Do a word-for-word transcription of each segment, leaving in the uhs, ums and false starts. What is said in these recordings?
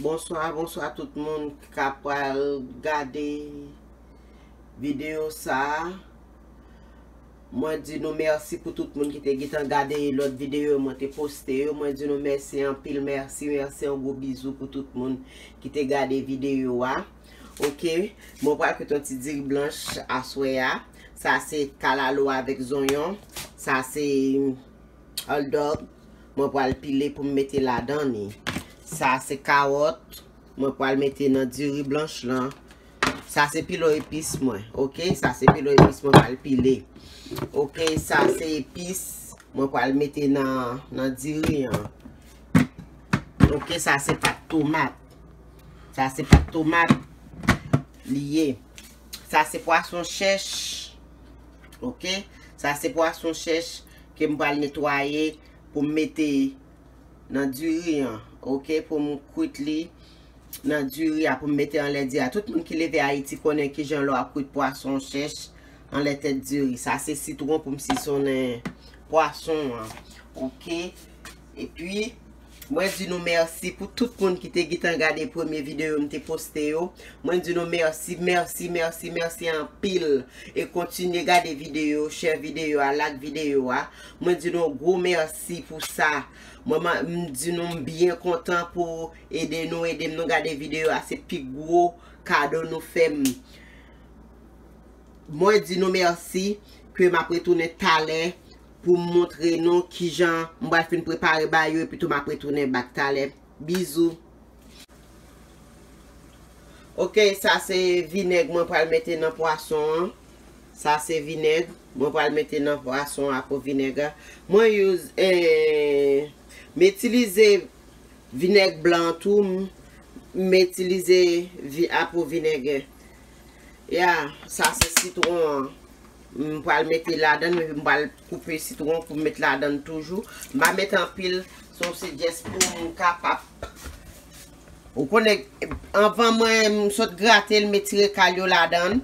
Bonswa, bonswa tout moun k ap pral gade videyo sa a. Mwen di nou mèsi pou tout moun ki te gentan gade lòt videyo mwen te poste yo. Mwen di nou mèsi anpil, mèsi, mèsi, yon gwo bizou pou tout moun ki te gade videyo a. Oke, mwen pral kwit yon ti diri blanch aswè a. Sa se kalalou avèk zonyon. Sa se hotdog, mwen pral pile pou m mete ladan li. Sa se kawòt, mwen pral mete nan diri blanch lan. Sa se pilo epis mwen, oke? Sa se pilo epis mwen pral pile. Oke, sa se epis, mwen pral mete nan, nan diri an. Oke, sa se pat tomat. Sa se pat tomat li ye. Sa se pwason chèch. Oke? Sa se pwason chèch ke m pral netwaye pou m mete nan diri an. Oke? Pou m kwit li nan diri a, pou m mete anlè diri a. Tout moun ki leve Ayiti konnen kijan lè w ap kwit pwason chèch anlè tèt diri. Sa se sitwon pou m sizonnen pwason an. Oke? Epi, mwen di nou mèsi pou tout moun ki te gentan gade premye videyo m te poste yo. Mwen di nou mèsi, mèsi, mèsi, mèsi anpil. E kontinye gade videyo, share videyo a, like videyo a. Mwen di nou gwo mèsi pou sa. Mwen, mwen, m di nou m byen kontan pou ede nou, ede m nou gade videyo a. Se pi gwo kado nou fè m. Mwen di nou mèsi, ke m ap retounen talè pou m montre nou kijan m pral fin prepare ba yo, epi tou m ap retounen back talè. Bizou. Oke, sa se vinèg mwen pral mete nan pwason an. Sa se vinèg mwen pral mete nan pwason an apre vinèg la. Mwen use, eh, m itilize vinèg blan an tou, m, m itilize vi-, apre vinèg. Ya, sa se sitwon an. M pral mete ladan, epi m pral koupe sitwon pou m met ladan toujou. M pa met anpil, se yon se jès pou m kapab. Ou konnen, anvan mwen, m sot grate l, m etire kal yo ladan.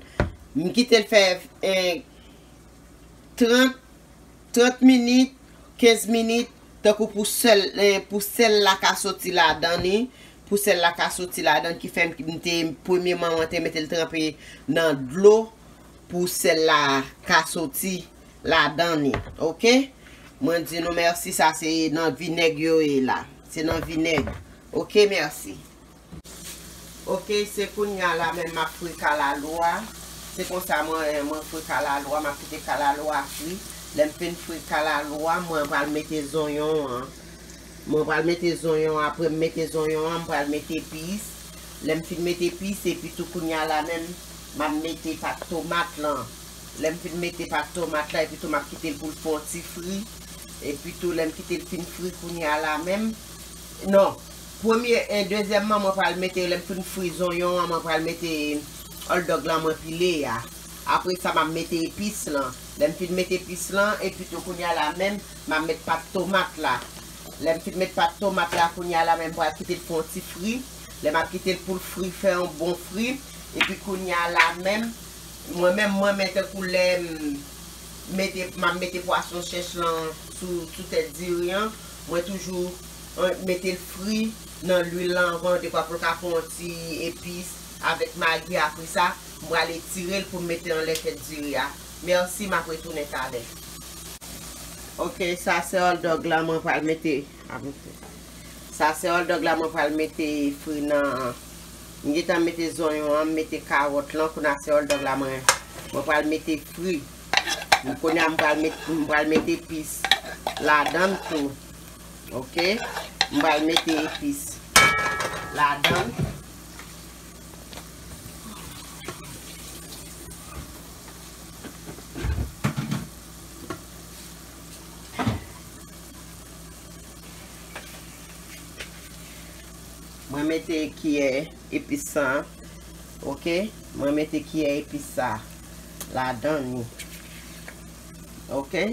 M kite l fè, eh, trant, trant minit, kenz minit, tankou pou sèl, eh, pou sèl la ka soti ladan li, pou sèl la ka soti ladan, ki fè m, m te, premyèman, mwen te mete l tranpe nan dlo pou sèl la ka soti ladan li, oke? Mwen di nou mèsi, sa se nan vinèg yo ye la. Se nan vinèg. Oke, mèsi. Oke, se kounye a la menm m ap fri kalalou a. Se konsa mwen, mwen fri kalalou a, m ap kite kalalou a fri. Lè m fin fri kalalou a, mwen pral mete zonyon an. Mwen pral mete zonyon, apre m mete zonyon an, m pral mete epis. Lè m fin mete epis, epi tou kounye a la menm, m ap mete pat tomat lan. Lè m fin mete pat tomat la, epi tou m ap kite l pou l fè yon ti fri. Epi tou, lè m kite l fin fri kounye a la menm, non. Premye, e, dezyèmman, mwen pral mete, lè m fin fri zonyon an, mwen pral mete hotdog lan mwen pile a. Apre sa, m ap mete epis lan. Lè m fin mete epis lan, epi tou kounye a la menm, m ap met pat tomat la. Lè m fin met pat tomat la, kounye a la menm, m pral kite l fè yon ti fri. Lè m ap kite l pou l fri, fè yon bon fri. Epi kounye a la menm, mwen menm, mwen menm tankou lè m mete, m ap mete pwason chèch lan sou, sou tèt diri an, mwen toujou, eh, mete l fri nan lwil lan anvan, dekwa pou l ka pran yon ti epis avèk magi. Apre sa, m pral etire l pou m mete anlè tèt diri a. Mèsi, m ap retounen talè. Oke, sa se hotdog la mwen pral mete. Sa se hotdog la mwen pral mete fri nan. M gentan mete zonyon an, m mete kawòt lan, kounye a se hotdog la mwen, mwen pral mete fri. Kounye a m pral met, m pral mete epis ladan l tou. Oke? M pral mete epis ladan l. Mwen mete kiyè epis sa, oke? Mwen mete kiyè epis sa ladan li, oke?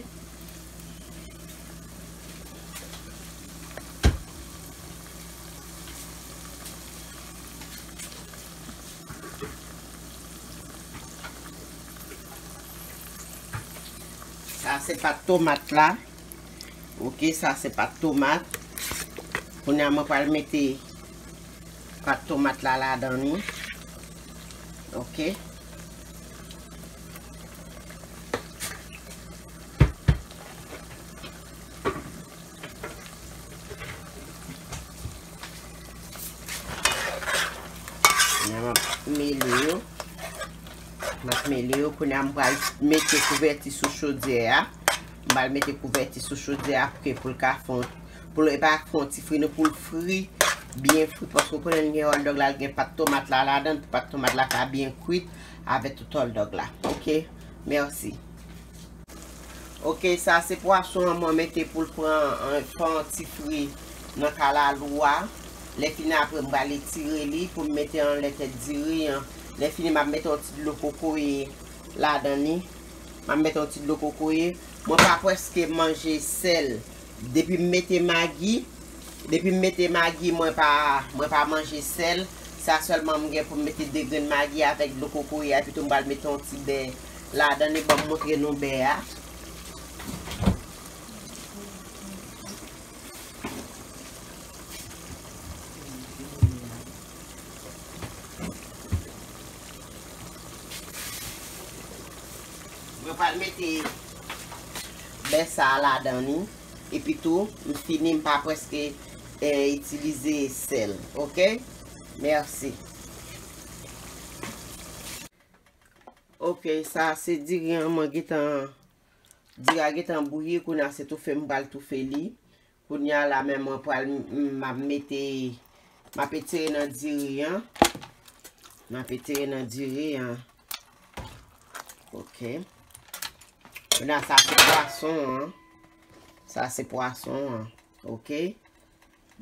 Sa se pat tomat la. Oke, sa se pat tomat. Kounye a mwen pral mete, Pat tomat la ladan li. Ok. Kounye a m ap mele yo. M ap mele yo. Kounye a m pral mete kouvèti sou chodyè a. M pral mete kouvèti sou chodyè a pou ke pou l ka fon, pou l pa fon ti fri, non, pou l fri, byen fri. Paske w konnen l gen hot dog la, l gen pat tomat la ladan, pou pat tomat la ka byen kwit avèk tout hot dog la. Ok, mèsi. Ok, sa se pwason an mwen mete pou l pran, an, fè yon ti fri nan kalalou a. Lè fini apre m pral etire li pou m mete anlè tèt diri an. Lè fini m ap mete yon ti dlo kokoye ladan li. M ap mete yon ti dlo kokoye. Mwen pa prèske manje sèl. Depi m mete magi, depi m mete magi, mwen pa, mwen pa manje sèl. Sa sèlman m gen pou m mete de grenn magi avèk dlo kokoye a, epi tou m pral mete yon ti bè ladan li. Ban m montre nou bè a. Mwen pral mete bè sa a ladan li. Epi tou, m fini, m pa prèske, eh, itilize sèl. Ok? Mèsi. Ok, sa se diri an, mwen gentan, diri a gentan bouyi, kounye a se toufe m pral toufe li. Kounye a la menm mwen pral, m, m ap mete, m ap etire nan diri an. M ap etire nan diri an. Ok. Kounye a sa se pwason an. Sa se pwason an. Ok.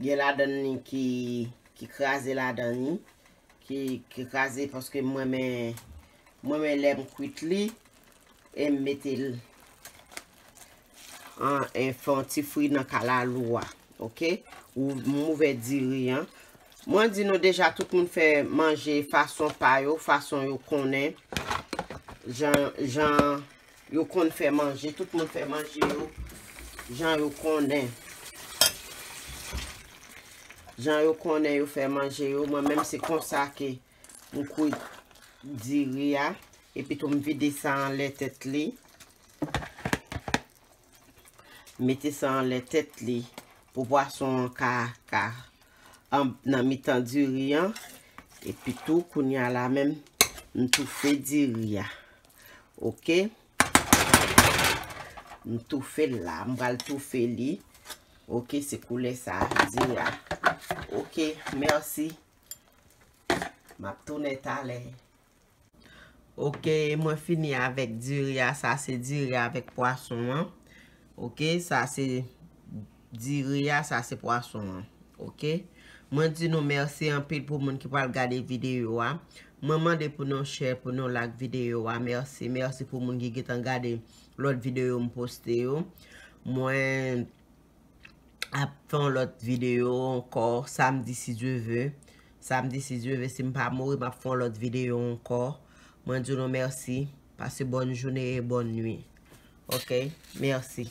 Gen ladan li ki, ki kraze ladan li. Ki, ki kraze paske mwen men, mwen men lè m kwit li. E m mete l an, e fè yon ti fri nan kalalou a. Ok? Ou, m ouvè diri an. Mwen di nou deja, tout moun fè manje fason pa yo, fason yo konnen. Jan, jan yo konn fè manje, tout moun fè manje yo jan yo konnen. Jan yo konnen yo fè manje yo, mwen menm se konsa ke m kwit diri a, epi tou m vide sa anlè tèt li. Mete sa anlè tèt li pou pwason an ka, ka an, nan mitan diri an. Epi tou, kounye a la menm, m toufe diri a. Ok? M toufe l la, m pral toufe li. Ok, se koulè sa, diri a. Ok, mèsi. M ap tounen talè. Ok, mwen fini avèk diri a. Sa se diri avèk pwason an. Ok, sa se diri a, sa se pwason an. Ok. Mwen di nou mèsi anpil pou moun ki pral gade videyo a. Mwen mande pou nou share, pou nou like videyo a. Mèsi, mèsi pou moun ki gentan gade lòt videyo m poste yo. Mwen ap fè yon lòt videyo ankò samdi, si Dye vle. Samdi, si Dye vle, si m pa mouri, m ap fè yon lòt videyo ankò. Mwen di nou mèsi. Pase bòn jounen e bòn nwi. Ok, mèsi.